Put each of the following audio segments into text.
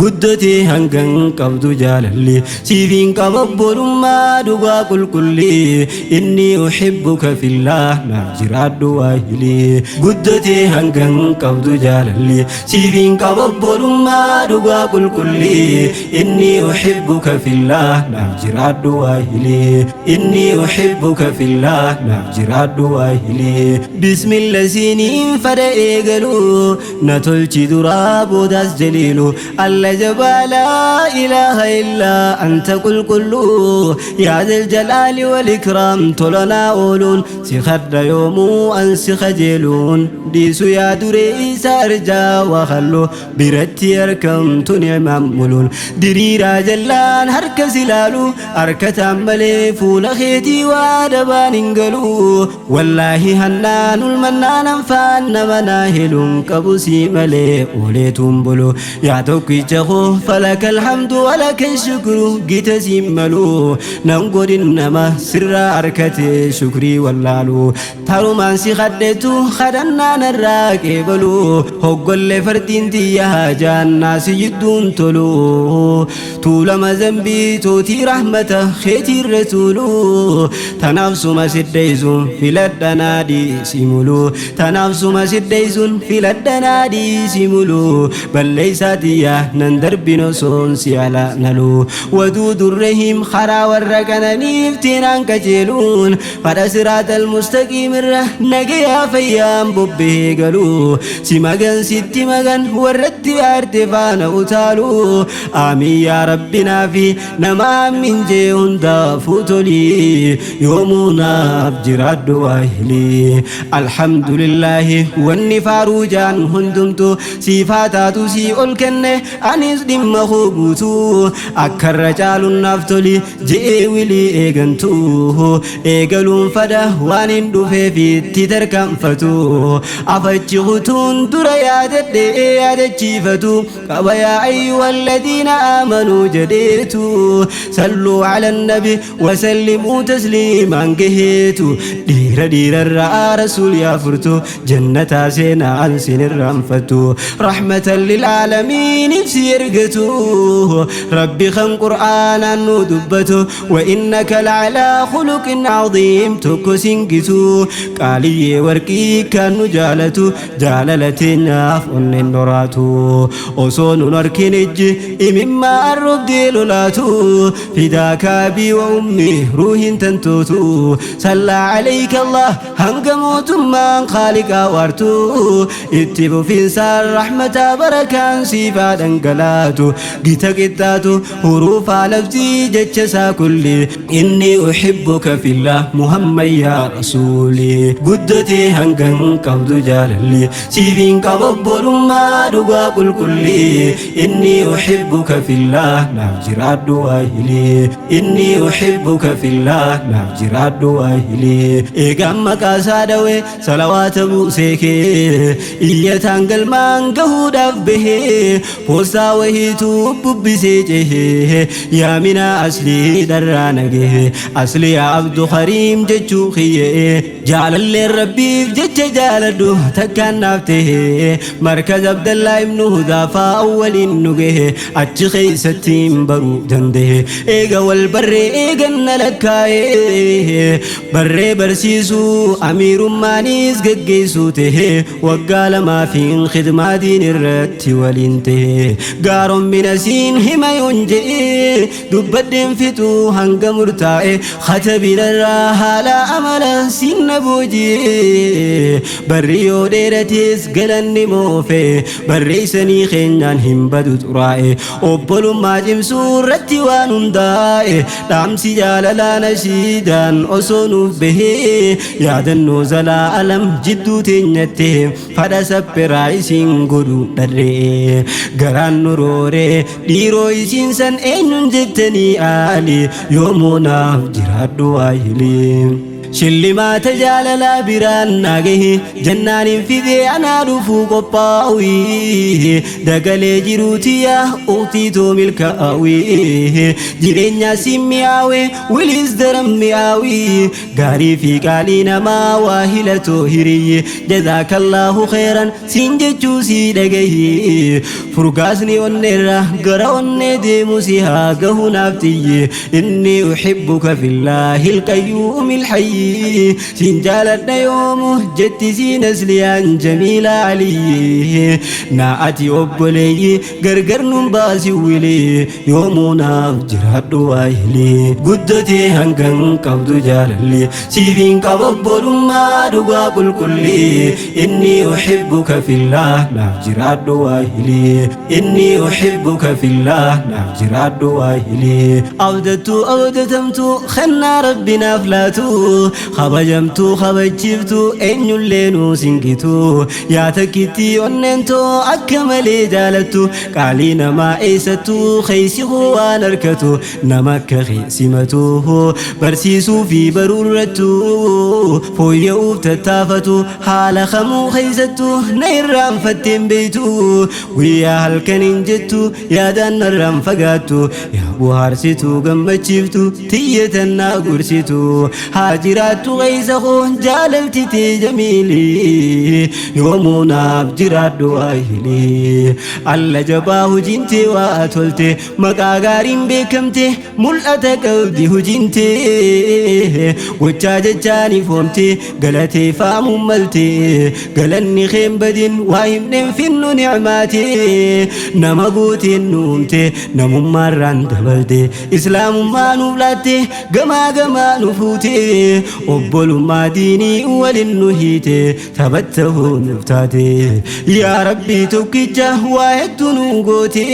Guddatee hangan qabdu jaalalli siifiin qaba obbolummaa dhugaa qulqullii. Inni uhibbuka fillah naaf jiraadhu waahilii. Guddatee hangan qabdu jaalalli siifiin qaba obbolummaa dhugaa qulqullii. Inni uhibbuka fillah naaf jiraadhu waahilii. Inni uhibbuka fillah naaf jiraadhu waahilii. Bismillah siiniin fada eegalu na tolchi duraa boodaas jaliilu. Alla jabaa laa ilaaha illaa anta qulqulluu yaa zal jalaali wal ikraam tolanaa ooluun si kadha yoomuu an si kajeeluun dhiisu yaa duree isa arjaa waa halluu biratti argamtu ni'maan muluun diriiraa jallaan harka si laalu harkataan malee fuula keetii waa dabaan hin galu. Wallaahi hannaan ulmannaan anfaan nama naa heluun qabu sii malee ooleetuun bulu. Yaa tokkicha koo falaka alhamdu walaka shukru gita siin malu nan godhin nama sirraa harkatee shukrii wallaalu. Tarumaan si kadhetu kadhannaa narraa qeebalu hoggollee fardiin tiyya hajaannaa si jidduun tolu. Tuulama zambii tootii rahmata keetiirra tuulu tanaaf suma siddeessuun filadha naadii si mulu. Tanaaf suma siddeessuun filadha naadii si mulu. Balleessaa tiyya nan darbin osoon si ala nalu. Waduudu rahiim karaa warra qananiif tinaan qajeeluun fadha siraatal mustaqiim irra nagayaa fayyaan bobbee galu. Si magan sitti magan warratti aarte faana utaalu. Aamiin yaa rabbinaa fi nama aamin jee hundaafuu tolii yoomuu naaf jiraadhu waahilii. Alhamdulillaahi wanni faaruu jaan hundumtu siifaa taatu sii ol kenne anis dhimma koo guutuu akkarra caaluun naaf toli je'ee wilii eegantu eegaluun fada waan hin dhufeef itti tarkaanfatu afachi kutuun dura yaadadhee yaadachiifatu qaba yaa ayyuha alladhiina aamanuu jedheetu salluu ala nabi wasallimuu tasliimaan gaheetu dhiira dhiirarraa rasuul yaa furtu jannataa seenaan sin irraanfatu rahmatan lilaalamiin ibsi ergatu rabbi kan qur'aanaan nu dubbatu wa innaka lacalaa khuluqin caziim tokko singitu qaaliyyee warqii kan nu jaalatu jaalala teenyaaf onneen dhoraatu osoo nun arkin ijji imimmaa arrobdee lolaatu fidaaka abii wa ummi ruuhin tantootu sallaa alayka allah hanga mootummaan khaaliqaa waartu itti fufiinsaan rahmataa barakaan siifaa dhangalaatu gita qixxaatu huruufaa lafzii jecha isaa kulli. Inni uhibbuka fillah muhammad yaa rasuuli. Guddatee hangan qabdu jaalalli siifiin qaba obbolummaa dhugaa qulqullii. Inni uhibbuka fillah naaf jiraadhu waahilii. Inni uhibbuka fillah naaf jiraadhu waahilii. Eegaan maqaa isaa dhawe salawaata buusee kee iyyataan galmaan gahuudhaaf bahee poostaa wahiitu bubbisee cehee yaaminaa aslii dharraa nagahee asli yaa abdu kariim jechuu kiyyee jaalalleen rabbiif jecha jaaladhu takkaan naaf tahee markaz abdallaa ibnu hudaafaa awwaliin nu gahe achi keessatti hin baruu danda'e eega wal barree eeganna lakkaa'ee barree barsiisuu amiirummaanis geggeessuu tahee waggaa lamaa fi khidmaatiin irratti waliin tahee gaaromina siin hima yoon je'ee dubbadheen fixuu hanga murtaa'e katabinarraa haala amala sinna booji'ee barri yoo dheerates galanni moofe barreessanii keenyaan hin badu xuraa'e obbolummaa cimsuu irratti waan hundaa'e dhaamsi jaalalaa nashiidaan osoo nuuf bahee yaadannoo zalaa alam jidduu teenyatte fadha saphiraa isiin godhu dharree garaan nu rooree dhiiroo isiin san eenyuun jettanii aali yoomuu naaf jiraadhu waahilii. Shillimaata jaalalaa biraan naa gahi jennaanin fidee anaa dhufuu qophaa'uyi dagalee jiruutiyya uqtiitoo milkaa'uyi jireenyaa si mi'aawe wiliis daran mi'aawi gaarii fi qaalii namaa waa hilatoo hiriyyi jazaakallaahu khayran siin jechuu sii dhagahi furgaasni onneerra gara onnee deemu si haa gahu naaf xiyyi inni uhibbuka fillaahi alqayyuumi alhayyi siin jaaladha yoomu jetti siin asliyaan jamiila aliyyi naa ati obboleeyyi gargar nun baasi wili yoomuu naaf jiraadhu waahili guddatee hangan qabdu jaalalli siif hin qaba obbolummaa dhugaa qulqulli inni uhibbuka fillaah naaf jiraadhu waahili inni uhibbuka fillaah naaf jiraadhu waahili abdattuu abdatamtuu kennaa rabbi naaf laatu kabajamtuu kabachiiftuu eenyullee nuu singitu yaa takkittii onneentoo akka malee jaalattu qaalii namaa eessattuu keeysi koo waan harkatu nama akka kee simatu barsiisuu fi baruurrattu fooyya'uuf tattaafatu haala kamuu keessattu na irraanfatteen beeytu guyyaa halkaniin jettu yaadaan narraan fagaattu yaa bohaarsitu gammachiiftu tiyyatan naa gorsitu haa jiraattu keessa koo jaalalti tee jamiili yoomuu naaf jiraadhu waahili alla jabaa hojiin tee waa tolte maqaa gaariin beekamte mul'ata qabdi hojiin tee gochaa jechaan ifoomte galateeffamuun malte galanni keen badin waa himneen finnu nicmaate nama gooteen nuumte namummaarraan dabalte islaamummaa nuuf laatte gamaa gamaa nu fuute obbolummaa diinii walin nu hiite taphattahuu nuuf taate yaa rabbii tokkicha waa hedduu nu goote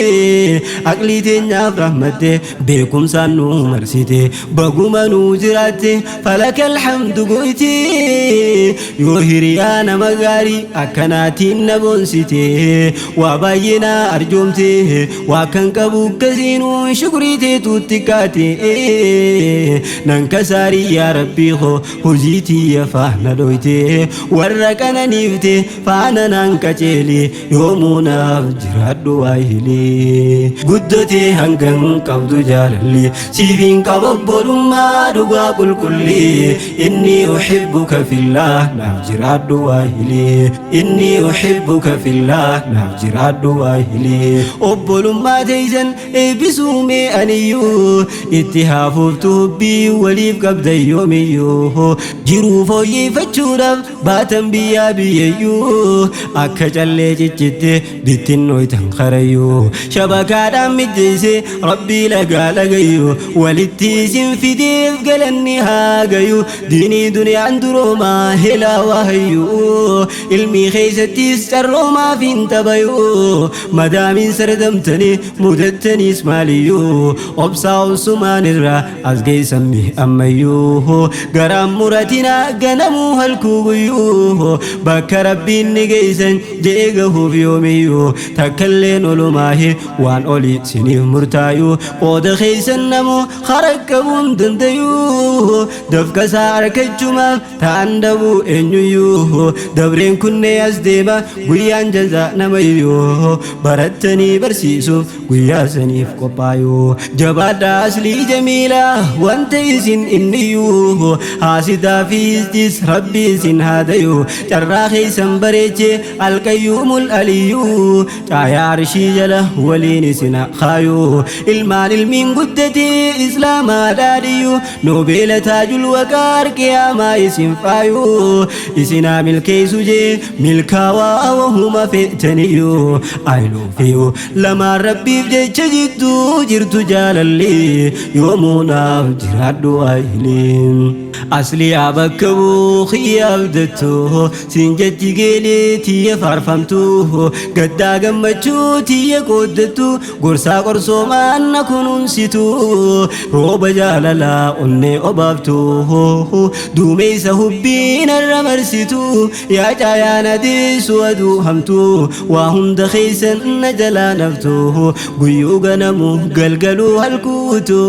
aqlii teenyaaf rahmatte beekumsaan nu marsite baguma nu jiraatte falaka alhamdu goyte yoo hiriyaa nama gaarii akkanaatiin na boonsite waa baay'ee na arjoomte waa kan qabu akkasiinuu shukrii teetuutti kaate nan kasaarii yaa rabbii koo hojii tiyya faana dhoyte warra qananiifte faana naan qaceeli yoomuu naaf jiraadhu waahili guddatee hangan qabdu jaalalli siif hin qaba obbolummaa dhugaa qulqulli inni uhibbuka fillaah naaf jiraadhu waahili inni uhibbuka fillaah naaf jiraadhu waahili obbolummaa teeysan eebbisuu mee aniyyuu itti haafuuftu hubbii waliif qabdan yoomiyyuu jiruu fooyyeffachuudhaaf baatan biyyaa biyyayyuu akka callee ciccitte bittinnooytan karayyuu shabakaadhaan mijjeesse rabbii lagaa lagayyuu walitti isin fideef galanni haa gayu diinii duniyaan duroomaa helaa waahayyuu ilmii keessattis carroomaaf hin tabayuu madaamiin sardamtanii mudattaniis maaliyyuu obsaa obsumaan irraa as geessan mi ammayyuu garaan muratina ganamuu halkuu guyyuu bakka rabbiin ni geessan je'ee gahuuf yoomiyyuu takkalleen olumaahi waan olii siniif murtaayuu qooda keessan namu hara qabuun dandayuu dafqasaa argachumaaf ta'an dhabuu eenyuyyuu dabreen kunnee as deema guyyaan jazaa namayyuu barattanii barsiisuuf guyyaa saniif qophaayuu jabaadhaa aslii jamiilaa wanta isin inniyyuu haasidaa fi istis rabbi isin haadayuu carraa keessan bareeche alqayyuumul aliyyuu caayaa arshii jala waliin isin kaayuu ilmaan ilmiin guddatee islaamaa dhaadhiyyuu noobeela taajul waqaar qiyaamaa isin faayuu isinaa milkeessu jee milkaawaa wahuma feetaniyyuu ayiluufiyu lamaan rabbiif jecha jidduu jirtu jaalalli yoomuu naaf jiraadhu waahilii asliyaa bakka bu'u xiyya abdattu siin jetti geelee tiyya faarfamtu gaddaa gammachuu tiyya qooddattu gorsaa qorsoomaan na kunuunsitu rooba jaalalaa onnee obaaftu duumeysa hubbii narra marsitu yaa caayaan adeessu aduu hamtu waa hunda keessan na jalaa naftu guyyuu ganamu galgaluu halkuutu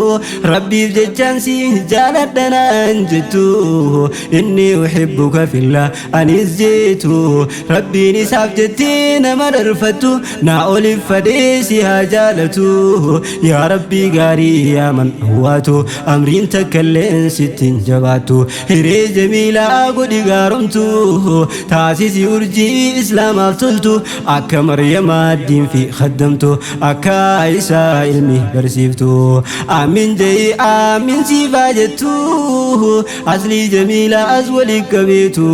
rabbiif jechaan si jaaladha naan jettu. jettu inni uhibbuka fillah anis jeetu rabbiin isaaf jettee nama darfattu naa oliif fadhee si haa jaalatu yaa rabbii gaarii yaa man hawwaatu amriin takkalleen sittiin jabaattu hiree jamiilaa godhi gaaromtu taasisi urjii islaamaaf toltu akka maryamaa diin fi khaddamtu akka isaa ilmi barsiiftu aamin je'i aamin siifaa jettu aslii jamiilaa as walii qabeetu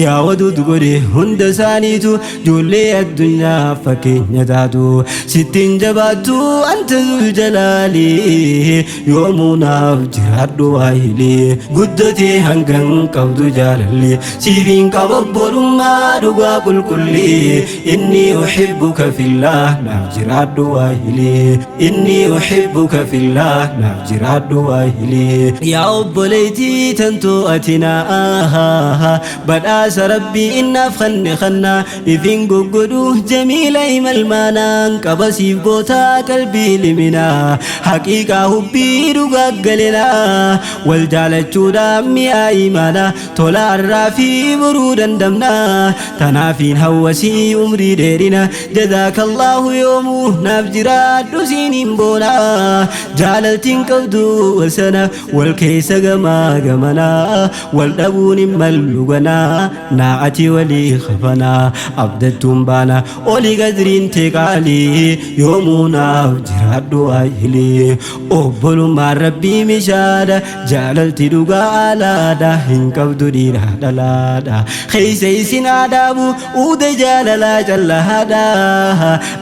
yaa waduud godhe hunda isaaniitu ijoollee addunyaa fakkeenya taatu sittiin jabaattu anta zul jalaalii yoomuu naaf jiraadhu waahilii guddatee hangan qabdu jaalalli siifiin qaba obbolummaa dhugaa qulqullii inni uhibbuka fillah naaf jiraadhu waahilii inni uhibbuka fillah naaf jiraadhu waahilii yaa obboleettii tantoo ati naa badhaasa rabbii innaaf kanne kanna ifin goggodhu jamiila imalmaanaan qabasiif bootaa qalbii liminaa haqiiqaa hubbii dhugaa galinaa wal jaalachuudhaan mi'aa imaanaa tola arraa fi boruu dandamnaa tanaafiin hawwasii umrii dheerina jazaakallaahu yoomuu naaf jiraadhu siiniin boonaa jaalaltiin qabdu wasana wal keessa gamaa gamanaa wal dhabuun hin mallu ganaa naa ati walii kafanaa abdattuun baana olii gadriin tee qaalii yoomuu naaf jiraadhu waayilii obbolummaan rabbii mishaadha jaalalti dhugaa alaadha hin qabdu dhiiraa dhalaadha keessa isin adaabu uuda jaalalaa callahaadha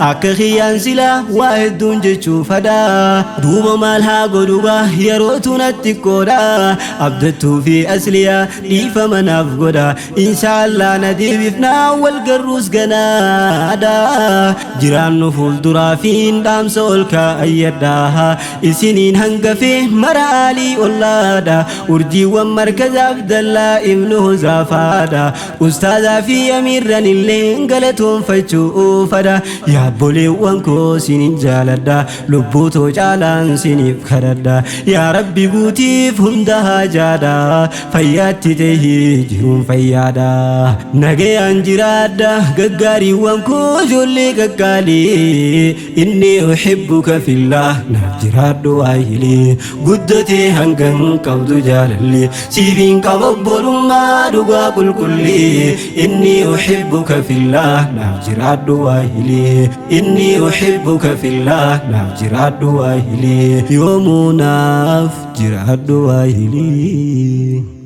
akka kiyyaan silaa waa hedduun jechuufadha duuba maal haa godhugaa yerootu natti qoodha abdattuu fi asliyaa dhiifama naaf godha inshaallah na deebifnaa wal garruus ganaadha jiraannu fuulduraa fi dhaamsa ol kaa'ayyadha isiniin hangafee mara aalii ollaadha urjiiwwan markaza abdallaa ibnu huzaafaadha ustaazaa fi amiirran illee galatoonfachuufadha yaabboleewwan koo sinin jaaladha lubbuu too caalaan siniif kadhadha yaa rabbi guutiif hunda haajaadha fayyaatti tahii jiruun fayyaadha nagayaan jiraadha gaggaariiwwan koo ijoollee qaqqaalii inni uhibbuka fillah naaf jiraadhu waahilii guddatee hangan qabdu jaalalli siifiin qaba obbolummaa dhugaa qulqullii inni uhibbuka fillah naaf jiraadhu waahilii inni uhibbuka fillah naaf jiraadhu waahilii yoomuu naaf jiraadhu waahilii.